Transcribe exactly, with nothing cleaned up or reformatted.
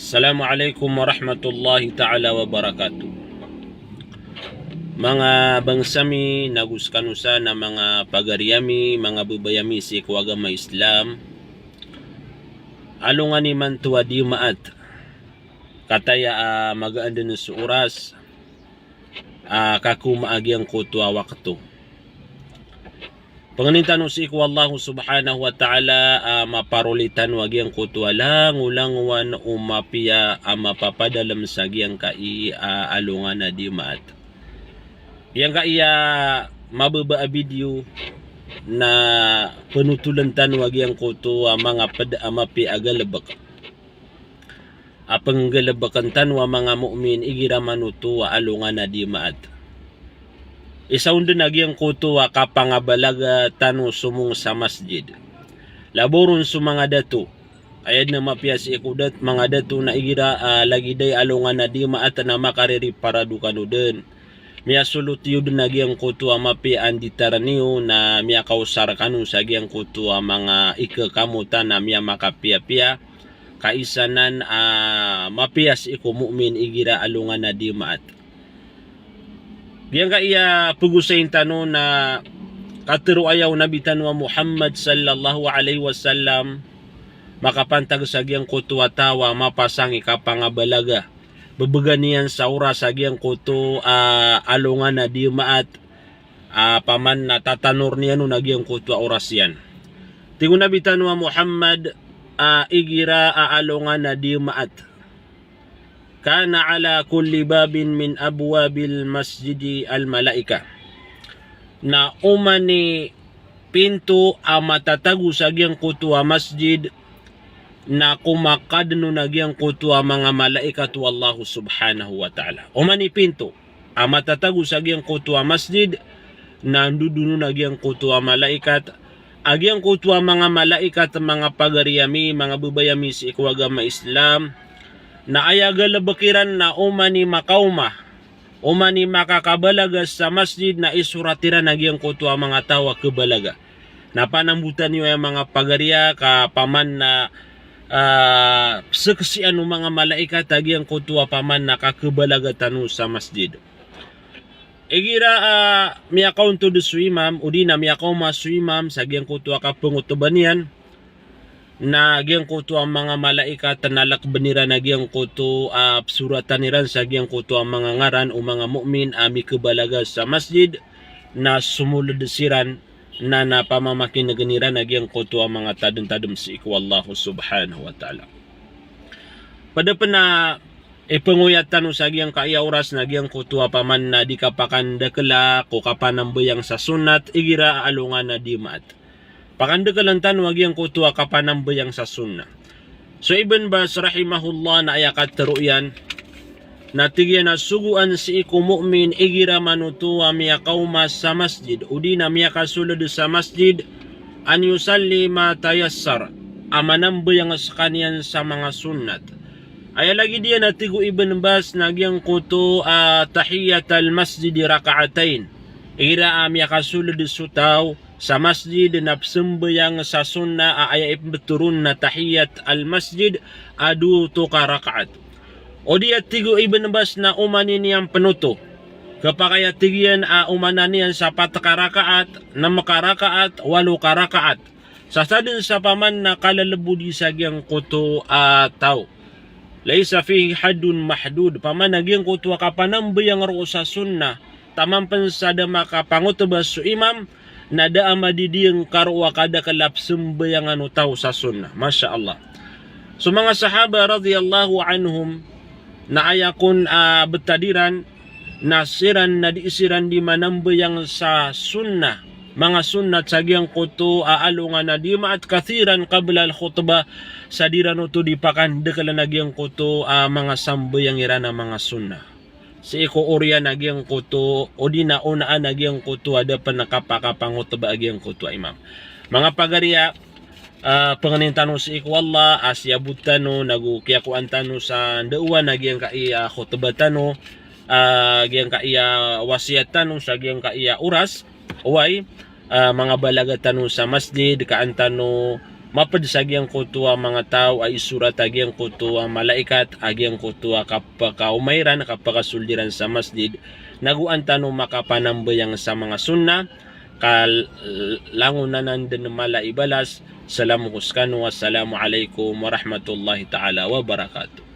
Assalamu alaikum warahmatullahi ta'ala wabarakatuh. Manga bangsa mi, nago sekano san a manga pagari ami, manga bebay ami sii ko agama Islam. Alongan imanto a Dimaat. Kataya a magaan den so oras a kakomaa giyangkoto a wakto. Pangnin tano sii ko Allah subhanahu wa ta'ala a maparoli tano a giyangkoto a langolangowan o mapiya a mapapadalem sa giyangkai a alongan a Dimaat. Giyangkai a mababa a video na penotolen tano a giyangkoto a manga ped a mapiya a galebek a penggalebeken tano a manga mu'min igira manoto a alongan a Dimaat. Isa on den a giyangkoto a kapangabalaga tano somong sa masjid. Labaw ron so manga dato. Aya den a mapiya sii ko dat-, manga dato na igira, ah, lagid aya alongan a Dimaat na makaririparado kano den. Miyasolot iyo den a giyangkoto a mapiya a nditarn iyo na miyakaosar kano sa giyangkoto a manga ikekamotan a miyamakapiyapiya. Ka isa nan a mapiya sii ko mu'min igira alongan a Dimaat. Giyangkai a pegosayin tano na katero aya o Nabi tano a Muhammad sallallahu alaihi wasallam, makapantag sa giyangkoto a taw a mapasang i kapangabalaga. Bebegan iyan sa oras a giyangkoto a alongan a Dimaat, a paman na tatanor niyan on a giyangkoto a oras iyan. Tig o Nabi tano a Muhammad, a igira a alongan a Dimaat. Kana ala kulli babin min abwabil masjidi al malaika. Na oman i pinto a matatago sa giyangkoto a masjid na komakadn on a giyangkoto a manga malaikat o Allah subhanahu wa ta'ala. Oman i pinto a matatago sa giyangkoto a masjid na ndodon on a giyangkoto a malaikat. A giyangkoto a manga malaikat, manga pagari ami, manga bebay ami sii ko agama Islam, na aya galebek iran na oman i makaoma, oman i makakabalaga sa masjid na isorat iran a giyangkoto a manga taw a kebalaga. Na panambotan iyo aya manga pagari a ka paman na, ah, seksian o manga malaikat a giyangkoto a paman na kakebalaga tano sa masjid. Igira, ah, miyakaontod so imam, odi na miyakaoma so imam sa giyangkoto a kapengotba niyan, na giyangkoto a manga malaikat na lakben iran a giyangkoto a pesoratan iran sa giyangkoto a manga ngaran o manga mu'min a mikebalaga sa masjid, na somoled siran na, na pamamakinegen iran a giyangkoto a manga tademtadem sii ko Allah subhanahu wa ta'ala. Ped pen a ipengoyat tano sa giyangkai a oras na giyangkoto a paman na di kapakandakela ko kapanambayang sa sunnat igira a alongan a Dimaat. Pakandakelen tano a giyangkoto a kapanambayang sa sunnat. So Ibn Baz rahimahullah na aya katero iyan, na tig iyan a sogoan sii ko mu'min igira manoto a miyakaoma sa masjid, odi na miyakasoled sa masjid, an yusalli ma tayassar, a manambayang sekaniyan sa manga sunnat. Aya lagid iyan a tig o Ibn Baz na giyangkoto a tahiyatal masjidi rak'atain. Igira a miyakasoled so taw sa masjid na pesambayang sa sunnat a aya ipembetero on na tahiyat al masjid a dowa oto ka rakaat. Odi a tig o Ibn Baz na oman i niyan penoto. Kepakay a tig iyan a omanan iyan sa pat ka rakaat, nem ka rakaat, walo ka rakaat. Sa sadn sa paman na kalelebodi sa giyangkoto a taw. Laysa fihi haddun mahdud. Paman a giyangkoto a kapanambayang roo sa sunnat. Taman pen sa da makapangotba so imam, na da a madidiyeng ka roo a kadakel a pesambayangan o taw sa sunnat. Masha Allah. So manga sahaba radiyallahu anhum, na aya kon a betad iran, na siran na di siran di manambayang sa sunnat, manga sunnat sa giyangkoto a alongan a Dimaat kathiran qabla al-khutbah, sa di iran oto di pakandakelen a giyangkoto a manga sambayang iran a manga sunnat. Sii ko oriyan a giyangkoto, odi na onaan a giyangkoto a da pen a kapakapangotba a giyangkoto a imam. Manga pagari a, ah, pangnin tano sii ko Allah a siyabot tano, nago kiyakowan tano sa ndaowan a giyangkai a khotba tano, ah, giyangkai a wasiyat tano sa giyangkai a oras, oway, ah, manga balaga tano sa masjid, kaan tano maped sa giyangkoto a manga taw a isorat a giyangkoto a malaikat a giyangkoto a kapakaoma iran, kapakasold iran sa masjid, nago an tano makapanambayang sa manga sunnah, ka langon anan den mala i balas. Salam ko sekano, assalamu alaikum warahmatullahi ta'ala wabarakatuh.